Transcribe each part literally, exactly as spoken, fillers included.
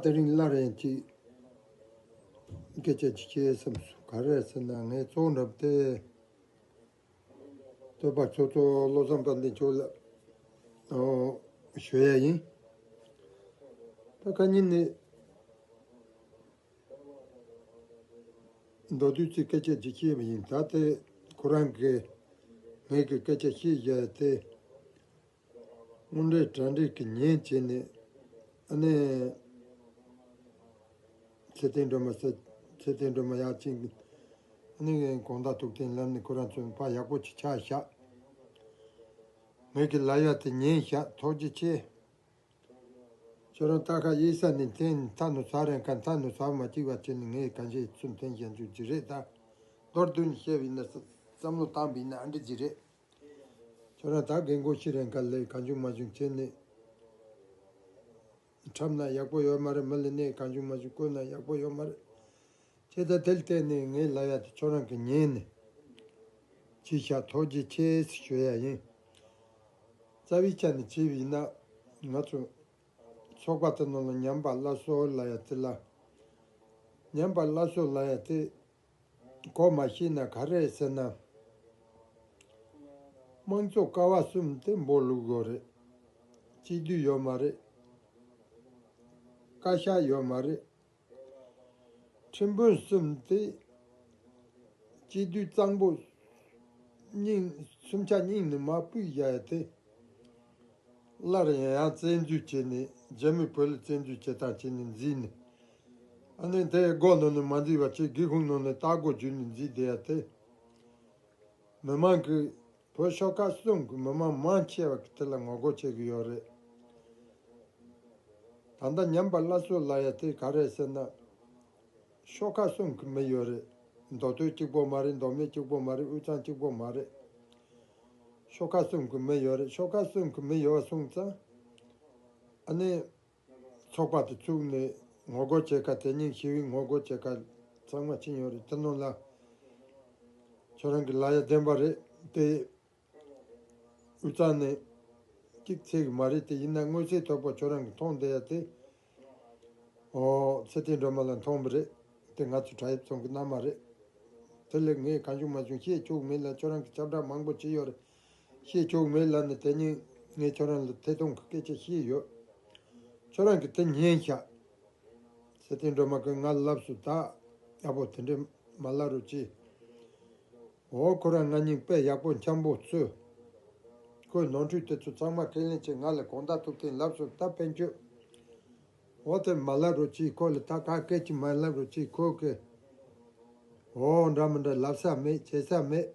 དེ་རིང་སླར་ཡང་ཅིག་སྐད་ཆ་ཅིག་བཤད་བསམ་སོང་། ག་རེ་ཟེར་ན། ངས་གཙོ་བོ་འདྲ་པོ་དེ་བསྟོད་པ་ཚོགས་གཙོ་བློ་བཟང་དཔལ་ལྡན་མཆོག་ལ་ཨོ་ཞུ་ཡ་ཡིན། ད་ཁ་ཉིན་ནས་མདོར་བསྡུས་ཀྱི་སྐད་ཆ་ཅིག་བཤད་པ་ཡིན། ད་དེ་ཁོ་རང་གིས་ངེད་ཀྱི་སྐད་ཆ་བཤད་བཞག་དེ། དངོས་འབྲེལ་གྲ་འགྲིག་གི་ཉན་བྱས་ནས། ཨ་ནི། ཚེ་བརྟན་སྒྲོལ་མ་ཟེར། ཚེ་བརྟན་སྒྲོལ་མ་ཡག་ཅིག་ཨ་ནི་དགོང་དག་ཐུག་ཐེངས་ལམ་ནས་ཁོ་རང་ཚོ་ཕ་ཡག་པོ་ཅིག་ཆགས་ཤག་ངེད་ཀྱི་ལབ་ཡ་དེ་ཉན་ཤག་ཐུགས་རྗེ་ཆེ། ཁྱོད་རང་ད་ཁ་ཡིག་ས་ནས་འཐེན་མཐའ་ནུ་ས་རན་ཁ་མཐའ་ནུ་ས་མ་གཅིག་བ་བྱས་ནས་ངས་གང་ཞིག་ཚུན་འཐེན་བཞག་འཇུག་ཅི་རེད། ད་མདོར་བསྡུས་ནས་བཤད་པ་ཡིན་ན། བསམ་བློ་བཏང་པ་ཡིན་ན་ཨ་འདྲ་ཅི་རེད། ཁྱོད་རང་ད་རྒན་གོག་ཤི་རན་ཁ་ལས་གང་བྱུང་མ་བྱུང་བྱས་ནས། འཁྲབ་ན་ཡག་པོ་ཡོད་མ་རེད། མི་ལ་གནས་གང་བྱུང་མ་བྱུང་བཀོད་ན་ཡག་པོ་ཡོད་མ་རེད། ཁྱེད་ད་དེ་ལ་བརྟེན་ནས་ངས་ལབ་ཡ་དེ་ཁྱོད་རང་གིས་ཉན་ནས། ཅི་བྱ་ཐུགས་རྗེ་ཆེ་ཞུ་ཡ་ཡིན། རྩ་བའི་ཆ་ནས་བྱས་པ་ཡིན་ན། ང་ཚོ་ཚོགས་པ་དེ་ནང་ལ་ཉམས་པ་སླར་གསོ་ལབ་ཡ་དེ་ལ། ཉམས་པ་སླར་གསོ་ལབ་ཡ་དེ། གོ་མ་ཤེས་ན་ག་རེ་ཟེར་ན། དམངས་གཙོ་ཀ་བ་གསུམ་དེ་འབོར་ལུག་ཡོད་རེད། གཅིག་སྡུད་ཡོད་མ་རེད། བཀའ་ཤག་ཡོད་མ་རེད། ཁྲིམས་དཔོན་གསུམ་དེ་གཅིག་སྡུད་གཙང་པོ་སྙིང་། སུམ་ཆ་སྙིང་ནས་མ་ཕུད་ཡ་དེ། སླར་ཡང་ཡང་བཙན་འཛུལ་བྱས་ནས། རྒྱ་མི་བོད་ལ་བཙན་འཛུལ་བྱེད་སྟངས་བྱས་ནས་འཛིན་ནས། ཨ་ནི་དེ་སྒོ་ནང་ནས་མ་འཛིན་པ་བྱས། སྒེའུ་ཁུང་ནང་ནས་ལྟག་སྒོ་བརྒྱུད་ནས་འཛིན་བསྡད་ཡ་དེ། མི་མང་གིས། བོད་ཤོག་ཁག་གསུམ་གྱི་མི་མང་མང་ཆེ་བ་གིས་དེ་ལ་ངོ་རྒོལ་བྱེད་ཀྱི་ཡོད་རེད། ད་ལྟ་ཉམས་པ་སླར་གསོ་ལབ་ཡ་དེ་ག་རེ་ཟེར་ན། ཤོག་ཁག་གསུམ་གྱི་མི་ཡོད་རེད། མདོ་སྟོད་གཅིག་པོ་མ་རེད། མདོ་སྨད་གཅིག་པོ་མ་རེད། དབུས་གཙང་གཅིག་པོ་མ་རེད། ཤོག་ཁག་གསུམ་གྱི་མི་ཡོད་རེད། ཤོག་ཁག་གསུམ་གྱི་མི་ཡོད་པ་སོང་ཙང་། ཨ་ནི། ཚོགས་པ་དེ་བཙུགས་ནས་ངོ་རྒོལ་བྱེད་ཁ། དེ་ཉིན་ཞི་བའི་ངོ་རྒོལ་བྱེད་ཁ་ཚང་མ་ཕྱིན་ཡོད་རེད། དེ་ནང་ལ་ཁྱོད་རང་གི་ལབ་ཡ་བདེན་པ་རེད་དེ། དབུས་གཙང་ནས་གཅིག་ཚད་ཀྱི་མ་རེད་དེ། ཡིན་ན་མངོན་གསལ་དོད་པོ་ཁྱོད་རང་གིས་མཐོང་བསྡད་ཡ་དེ། ཨོ། ཚེ་བརྟན་སྒྲོལ་མ་ལ་མཐོང་བ་རེད་དེ། ང་ཚོ་བྲག་གཡབ་ཚང་གིས་གནང་བ་རེད། དེ་ལས་ངས་གང་བྱུང་མ་བྱུང་བཤད་ཆོག་གི་མེད་ལ། ཁྱོད་རང་གིས་ཁྱབ་བསྒྲགས་མང་པོ་བྱས་ཡོད་རེད། བཤད་ཆོག་གི་མེད་ལབ་ནས། དེ་ཉིན་ངས་ཁྱོད་རང་ལ་ཐད་གཏོང་གི་སྐད་ཆ་བཤད་ཡོད། ཁྱོད་རང་གིས་དེ་ཉན་ཤག་ཚེ་བརྟན་སྒྲོལ་མ་གིས་ང་ལབ་སོང་། ད་ཡག་པོ་དེ་འདྲས་མ་ལབ་རོགས་གྱིས། འོ། ཁོ་རང་ང་གཉིས་དཔེ་ཡག་པོ་འཆམ་པོ་བཟོས། ཁོས་ནོར་འཁྲུལ་དེ་ཚོ་ཚང་མ་ཁས་ལེན་བྱས། ང་ལ་དགོང་དག་ཐུག་ཐེངས་ལབ་སོང་། ད་དཔལ་འབྱོར། འོ། དེ་མ་ལབ་རོགས་གྱིས། ཁོ་ལ་ད་ག་སྐད་ཅིག་མ་ལབ་རོགས་གྱིས། ཁོ་གིས། འོ། འདྲ་མི་འདྲ་ལབ་ས་མེད། བྱེད་ས་མེད།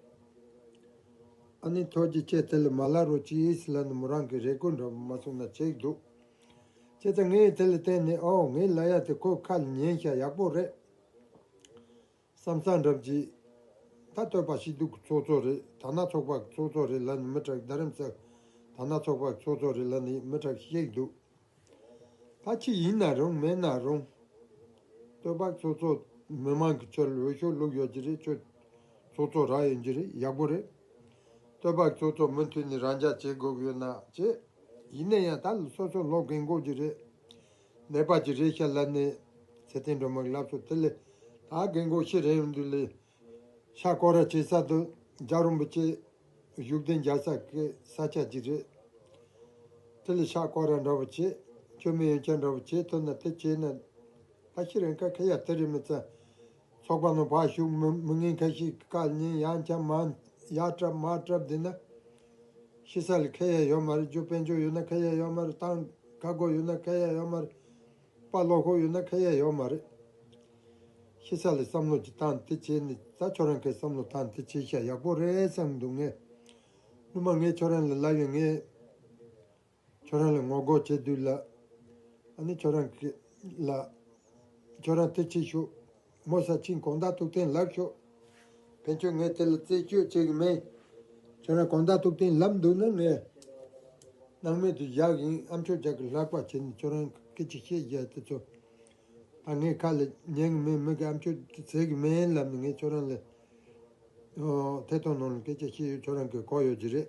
ཨ་ནི་ཐུགས་རྗེ་ཆེ། དེ་ལ་མ་ལབ་རོགས་གྱིས་ལབ་ནས་མོ་རང་གི་རེ་སྐུལ་འདྲ་པོ་མ་སོང་ན་བྱེད་ཀྱི་འདུག་བྱས་ཙང་ངས་དེ་ལ་བརྟེན་ནས། ཨོ། ངའི་ལབ་ཡ་དེ་ཁོའི་ཁ་ལ་ཉན་ཤག་ཡག་པོ་རེད་བསམ་བསམ་འདྲ་པོ་ཅིག་ད་བསྟོད་པ་སྐྱིད་སྡུག་གི་ཚོགས་གཙོ་རེད། དར་ནག་ཚོགས་པ་གི་ཚོགས་གཙོ་རེད་ལབ་ནས་མི་དྲག་རྡ་རམ་ས་དར་ནག་ཚོགས་པ་གི་ཚོགས་གཙོ་རེད་ལབ་ནས་མི་དྲག་བཤད་ཀྱི་འདུག་ད་ཅི་ཡིན་ན་རུང་མིན་ན་རུང་། བསྟོད་པ་ཚོགས་གཙོ་མི་མང་གིས་ཁྱོད་ལ་འོས་ཤོག་བླུགས་ཡོད་ཀྱི་རེད། ཁྱོད་ཚོགས་གཙོ་རག་ཡོད་ཀྱི་རེད། ཡག་པོ་རེད། བསྟོད་པ་ཚོགས་གཙོ་མུ་མཐུད་ནས་རང་འཇགས་བྱེད་དགོས་ཀྱི་ཡོད་ན་བྱེད། ཡིན་ན་ཡང་ད་ལ་སོ་སོ་ལོ་རྒན་གོག་ཅིག་རེད། ནད་པ་ཅིག་རེད་ཤག་ལབ་ནས་ཚེ་བརྟན་སྒྲོལ་མ་གིས་ལབ་སོང་། དེ་ལས་ད་རྒན་གོག་ཤི་རན་ཡོང་དུས་ལས། ཤག་སྐོར་ར་བྱེད་ས་དེ་རྒྱལ་བ་རིན་པོ་ཆེ་བཞུགས་གདན་རྒྱག་ས་གི་ས་ཆ་ཅིག་རེད། དེ་ལ་ཤག་སྐོར་ར་འདྲ་པོ་བྱེད། མཆོད་མེ་ཡོན་ཆབ་འདྲ་པོ་བྱེད་ཐུབ་ན་དེ་བྱས་ན། ད་ཤི་རན་ཁ་ཁ་ཡ་དེ་རེད། མི་ཚང་ཚོགས་པ་ནང་ཕར་ཞུགས། མི་མི་ངན་ཁ་ཤས་ཀྱི་བཀའ་ཉན། ཡང་བསྐྱར་མར་ཡར་བཀྲབ་མར་བཀྲབ་བསྡད་ན། ཤི་ས་ལ་ཁ་ཡ་ཡོད་མ་རེད། རྒྱུ་དཔལ་འབྱོར་ཡོད་ན་ཁ་ཡ་ཡོད་མ་རེད། ཏང་ཁ་སྒོ་ཡོད་ན་ཁ་ཡ་ཡོད་མ་རེད། དཔའ་བློ་ཁོག་ཡོད་ན་ཁ་ཡ་ཡོད་མ་རེད། ཤི་ས་ལ་བསམ་བློ་ཅིག་བཏང་། དེ་བྱས་ནས་ད་ཁྱོད་རང་གིས་བསམ་བློ་བཏང་། དེ་བྱས་ཤག་ཡག་པོ་རེད་བསམ་འདུག་ངས་སྔོན་མ་ངས་ཁྱོད་རང་ལ་ལབ་ཡོད། ངས་ཁྱོད་རང་ལ་ངོ་རྒོལ་བྱེད་དུས་ལ། ཨ་ནི་ཁྱོད་རང་གི་ལ། ཁྱོད་རང་དེ་བྱེད་ཤོག་མོ་ས་ཕྱིན་དགོང་དག་ཐུག་ཐེངས་ལབ་ཤོག་དཔལ་འབྱོར་ངས་དེ་ལ་རྩད་གཅོད་བྱེད་ཀྱི་མེད། ཁྱོད་རང་དགོང་དག་ཐུག་ཐེངས་ལབ་འདུག་ན་ངས་སྣང་མེད་དུ་བཞག་ཡིན། ཨ་མཆོག་རྒྱ་གི་ལྷག་པ་བྱས་ནས་ཁྱོད་རང་གི་སྐད་ཆ་བཤད་རྒྱུ་དེ་ཚོ། ད་ངས་ཁ་ལ་ཉན་གི་མེད། མི་གིས་ཨ་མཆོག་ཟེར་གི་མེད་ལབ་ནས་ངས་ཁྱོད་རང་ལ། ཨོ། ཐད་གཏོང་ནང་ལ་སྐད་ཆ་བཤད་ཡོད། ཁྱོད་རང་གིས་གོ་ཡོད་ཀྱི་རེད།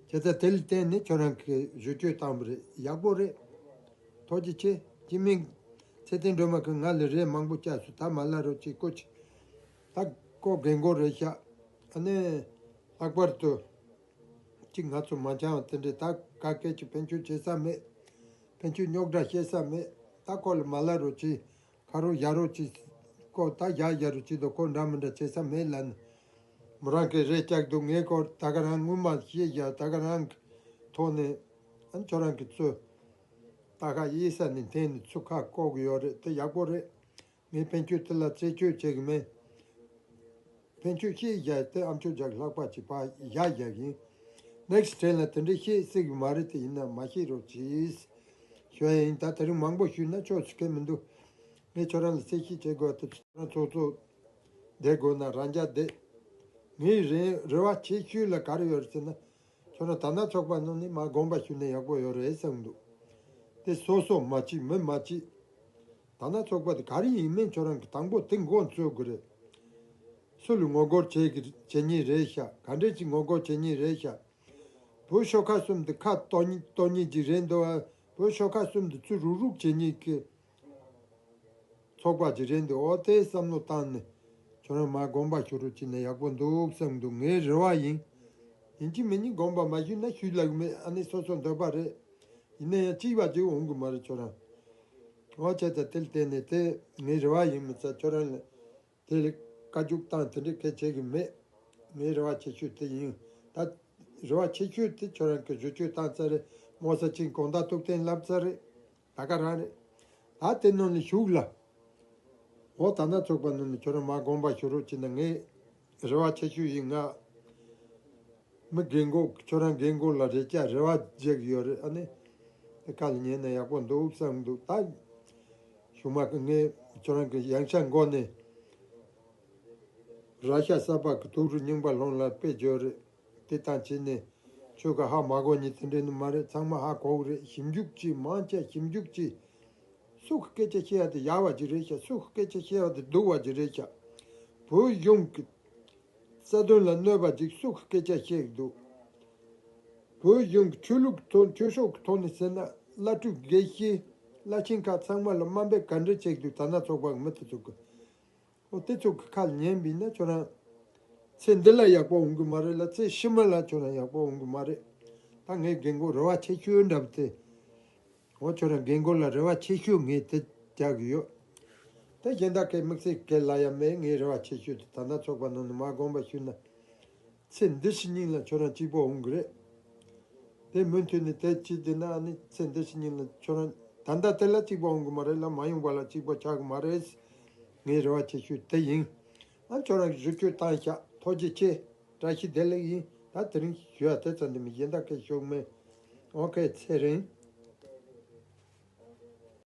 བྱས་ཙང་དེ་ལ་བརྟེན་ནས་ཁྱོད་རང་གིས་བསྒྱུར་བཅོས་བཏང་བ་རེད། ཡག་པོ་རེད། ཐུགས་རྗེ་ཆེ། སྤྱི་མི་ ཚེ་བརྟན་སྒྲོལ་མ་གིས་ང་ལ་རས་མང་པོ་བསྐྱལ་སོང་། ད་མ་ལབ་རོགས་གྱིས། ཀོ་ཅིག་ད་ཀོ་རྒན་གོག་རེད་ཤག་ཨ་ནི་ལྷག་པར་དུ་ཅིག་ང་ཚོ་མ་འཆམ་དེ་འདྲས། ད་ག་སྐད་ཅིག་ཕན་ཆོད་བྱེད་ས་མེད། ཕན་ཆོད་རྙོག་དྲ་བཤད་ས་མེད། ད་ཁོ་ལ་མ་ལབ་རོགས་གྱིས། ཁ་རོག་ཡ་རོགས་གྱིས། ཁོ་ད་ཡ་ཡ་རོགས་གྱིས་དང་ཁོ་འདྲ་མི་འདྲ་བྱེད་ས་མེད་ལབ་ནས། མོ་རང་གིས་རས་བསྐྱལ་འདུག་ངས་ཁོ་ད་ག་རང་ངོ་མ་ཤེས་ཡ། ད་ག་རང་གི་ཐོག་ནས་ཨ་ཁྱོད་རང་གི་ཚུར་ད་ཁ་གཡས་ས་ནས་འཐེན་ནས་ཚུར་ཁ་བཀོག་གི་ཡོད་རེད། དེ་ཡག་པོ་རེད། ངས་ཕན་ཆོད་དེ་ལ་རྩད་གཅོད་བྱེད་གི་མེད། ཕན་ཆོད་ཤེས་བཞག་དེ་ཨ་མཆོག་རྒྱག་ལྷག་པ་ཅིག་ཕར་བཞག་བཞག་ཡིན། ནེག་སི་ཊི་ཊེན་ལ་དེ་འདྲས་བཤད་སྲིད་གི་མ་རེད། དེ་ཡིན་ན་མ་བཤད་རོགས་གྱིས། ཞུ་ཡ་ཡིན། ད་དེ་རིང་མང་པོ་ཞུས་ན་ཆོག་ཟེར་མཁན་མི་འདུག་ངས་ཁྱོད་རང་ལ་གསལ་བཤད་བྱེད་དགོས་པ་དེ་ཁྱོད་རང་ཚོགས་གཙོ་བསྡད་དགོས་ན་རང་འཇགས་བསྡད། ངའི་རེ་རེ་བ་ཆེ་ཤོས་ལ་ག་རེ་ཡོད་རེད་ཟེར་ན། ཁྱོད་རང་དར་ནག་ཚོགས་པ་ནང་ནས་མར་དགོངས་པ་ཞུས་ན་ཡག་པོ་ཡོད་རེད་བསམ་གི་འདུག་དེ་སོ་སོ་མ་བྱེད་མི་མ་བྱེད། དར་ནག་ཚོགས་པ་དེ་ག་རེ་ཡིན་མིན་ཁྱོད་རང་གིས་དང་པོ་དེ་མགོ་འཚོས་དགོས་རེད། སུ་ལ་ངོ་རྒོལ་བྱེད་གི་བྱེད་ཉེན་རེད་ཤག་ག་འདྲས་ཀྱི་ངོ་རྒོལ་བྱེད་ཉེན་རེད་ཤག་བོད་ཤོག་ཁག་གསུམ་དེ་ཁ་གཏོར་ཉེན་གཏོར་ཉེན་ཅིག་རེད་འདུག་ཨ། བོད་ཤོག་ཁག་གསུམ་དེ་ཚུར་རུག་རུག་བྱེད་ཉེན་གི་ཚོགས་པ་ཅིག་རེད་འདུག་འོ་དེ་བསམ་བློ་བཏང་ནས་ཁྱོད་རང་མར་དགོངས་པ་ཞུ་རོགས་བྱས་ན་ཡག་པོ་འདུག་བསམ་འདུག་ངའི་རེ་བ་ཡིན། ཡིན་གཅིག་མིན་གཉིས་དགོངས་པ་མ་ཞུས་ན་ཞུས་ལབ་གི་མེད། ཨ་ནི་སོ་སོ་འདོད་པ་རེད། ཡིན་ན་ཡང་གཅིག་པ་གཅིག་འོང་གི་མ་རེད་ཁྱོད་རང་། འོ་བྱས་ཙང་དེ་ལ་བརྟེན་ནས་དེ་ངའི་རེ་བ་ཡིན་མི་ཚད་ཁྱོད་རང་ལ། དེ་ལ་བཀའ་བཀྱོན་བཏང་དེ་འདྲའི་སྐད་ཆ་གི་མེད། ངའི་རེ་བ་ཆེ་ཤོས་དེ་ཡིན། ད་རེ་བ་ཆེ་ཤོས་དེ་ཁྱོད་རང་གིས་བཟོ་བཅོས་བཏང་ཚར་རེད། མོ་ས་ཆེན་དགོང་དག་ཐུགས་བརྟན་ལབ་ཚར་རེད། ད་ག་རང་རེད། ད་དེ་ནང་ནས་ཞུགས་ལ། འོ་དར་ནག་ཚོགས་པ་ནང་ནས་ཁྱོད་རང་མར་དགོངས་པ་ཞུ་རོགས་བྱས་ན་ངས་རེ་བ་ཆེ་ཤོས་ཡིན། ང་མི་རྒན་གོག་ཁྱོད་རང་རྒན་གོག་ལ་རེ་བཅག་རེ་བ་རྒྱག་གི་ཡོད་རེད། ཨ་ནི་དེ་ཁ་ལ་ཉན་ན་ཡག་པོ་འདུག་བསམ་འདུག་ད་གཞུག་མ་གི་ངས་ཁྱོད་རང་གི་ཡང་ཤ་མགོ་ནས་ར་ཤ་གསར་པ་གི་དུག་རུ་རྙིང་པ་སློང་ལ་དཔེ་བརྗོད་རེད། དེ་དང་བྱས་ནས་ཆོས་ཁ་ཧ་མ་གོ་ཉིན་དེ་འདྲས་ནི་མ་རེད། ཚང་མ་ཧ་གོ་གི་རེད། ཞིབ་འཇུག་ཅིག་མང་ཆེ་ཞིབ་འཇུག་ཅིག་སུ་གི་སྐད་ཆ་བཤད་ཡ་དེ་ཡག་པ་ཅིག་རེད་ཤག་སུ་གི་སྐད་ཆ་བཤད་ཡ་དེ་སྡུག་པ་ཅིག་རེད་ཤག་བོད་གཞུང་གི་རྩ་དོན་ལ་གནོད་པ་ཅིག་སུ་གི་སྐད་ཆ་བཤད་གི་འདུག་བོད་གཞུང་གི་ཆོས་ལུགས་ཐོག་ཆོས་ཕྱོགས་ཀྱི་ཐོག་ནས་ཟེར་ན་བླ་སྤྲུལ་དགེ་བཤེས་བླ་ཆེན་ཁག་ཚང་མ་ལ་དམའ་འབེབས་ག་འདྲ་བྱེད་ཀྱི་འདུག་དར་ནག་ཚོགས་པ་གི་མི་དེ་ཚོ་གི། འོ་དེ་ཚོ་གི་ཁ་ལ་ཉན་པས་ན་ཁྱོད་རང་ཚེ་འདི་ལ་ཡག་པོ་འོང་གི་མ་རེད་ལ་ཚེ་ཕྱི་མ་ལ་ཁྱོད་རང་ཡག་པོ་འོང་གི་མ་རེད། ད་ངའི་རྒན་གོག་རེ་བ་ཆེ་ཤོས་འདྲ་པོ་དེ། འོ་ཁྱོད་རང་རྒན་གོག་ལ་རེ་བ་ཆེ་ཤོས་ངས་དེ་རྒྱག་གི་ཡོད། ད་གཞན་དག་གི་དམིགས་བསལ་སྐད་ལ་ཡ་མེད། ངའི་རེ་བ་ཆེ་ཤོས་དེ་ད་ལྟ་ཚོགས་པ་ནང་ནས་མ་དགོངས་པ་ཞུས་ན། ཚེ་འདི་ཕྱི་གཉིས་ལ་ཁྱོད་རང་གཅིག་པོ་འོང་གི་རེད། དེ་མུ་མཐུད་ནས་དེ་བྱས་བསྡད་ན་ཨ་ནི་ཚེ་འདི་ཕྱི་གཉིས་ལ་ཁྱོད་རང་ད་ལྟ་དེ་ལ་གཅིག་པོ་འོང་གི་མ་རེད་ལ་མ་ཡོང་བ་ལ་གཅིག་པོ་ཆགས་གི་མ་རེད། ངའི་རེ་བ་ཆེ་ཤོས་དེ་ཡིན། ཨ་ཁྱོད་རང་གི་བཟོ་བཅོས་བཏང་ཤག་ཐུགས་རྗེ་ཆེ། བཀྲ་ཤིས་བདེ་ལེགས་ཡིན། ད་དེ་རིང་ཞུ་ཡ་དེ་ཙམ་དུ་མི་གཞན་དག་སྐད་ཤོག་མེད། ཨོ་ཁེ་ཚེ་རིང་།